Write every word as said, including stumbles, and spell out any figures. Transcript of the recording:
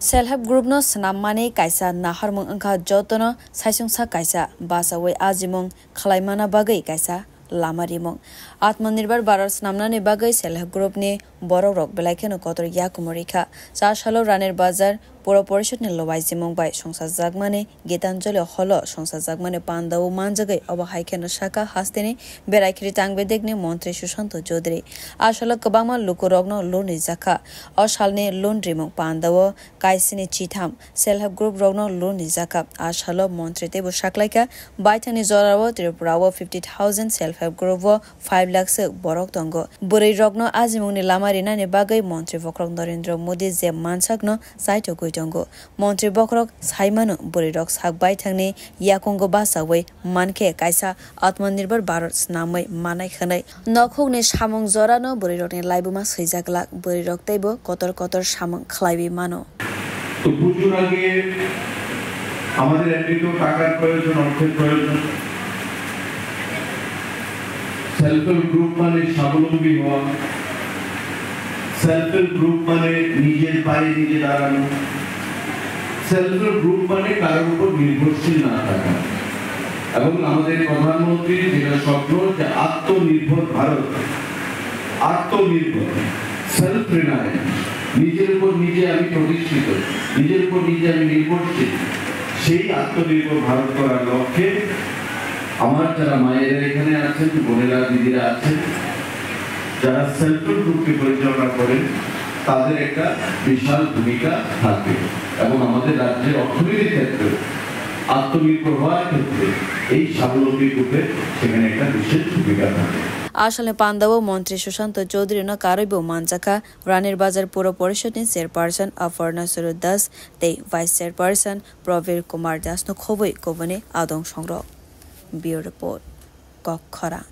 Self help group no swnam mani kaisa naharmung wngkha jotono saisungsa kaisa bachaui ajimung khwlaimana bagwi kaisa lama rimung. Atmanirbhar Bharat swnamnani bagwi self help group ni borok rok belai kheno kotor yakumo rikha. Cha salo Ranir Bazar Puro Porishod ni lobai jimung bai songsajakmani Gitanjali holo songsajakmani pandao manjagwi obo hai kheno sakha hasteni berai khiri tang bedekni montri Sushanto Chaudhary. A salo kwbangma lukurokno loan rijakha. O salni loan rimung pandao kaisini chitham self help group rokno loan rijakha. A salo montri teibo saklaikha, baithangni jorao Tripura o fifty thousand self help group o five lakh se borok tongo. Bwrwi rokno ajimungni lama rinani bagwi montri bokhorok Narendra Modi je mansakno chaithogwi tongo. Montri bokhorok saimano bwrwi rok sak baithangni yakungo bachaui mankhe kaisa Atmanirbhar Bharat swnamwi manai hwnwi. Nokhungni samung jorano bwrwi rokni laibuma swijak glak, bwrwi rok teibo kotor kotor samung khwlaiwi mano. তো পুজোর আগে আমাদের এমনিতেও টাকার প্রয়োজন, অর্থের প্রয়োজন। Self help group মানে স্বাবলম্বী হওয়া, সেলফ হেল্প গ্রুপ মানে নিজের পায়ে নিজে দাঁড়ানো, সেলফ হেল্প গ্রুপ মানে কারোর উপর নির্ভরশীল না থাকা। এবং আমাদের প্রধানমন্ত্রীর যেটা স্বপ্ন, যে আত্মনির্ভর ভারত, আত্মনির্ভর, সেলফ রিলায়েন্স, নিজের উপর নিজে আমি প্রতিষ্ঠিত, নিজের উপর নিজে আমি নির্ভরশীল, সেই আত্মনির্ভর ভারত করার লক্ষ্যে আমার যারা মায়েরা এখানে আছেন, বোনেরা, দিদিরা আছেন, যারা সেলফ হেল্প গ্রুপকে পরিচালনা করেন, তাদের একটা বিশাল ভূমিকা থাকবে এবং আমাদের রাজ্যের অর্থনীতির ক্ষেত্রে, আত্মনির্ভর হওয়ার ক্ষেত্রে এই স্বাবলম্বী গ্রুপের সেখানে একটা বিশেষ ভূমিকা থাকে। Asalni pandao montri Sushanto Chaudhary no karwi bo manjakha Ranir Bazar Puro Porishod ni chairperson Aparna Suru Das tei vice chairperson Pravir Kumar Das no khobwi kubuni adong songrok. Bureau report, Kokkhorang.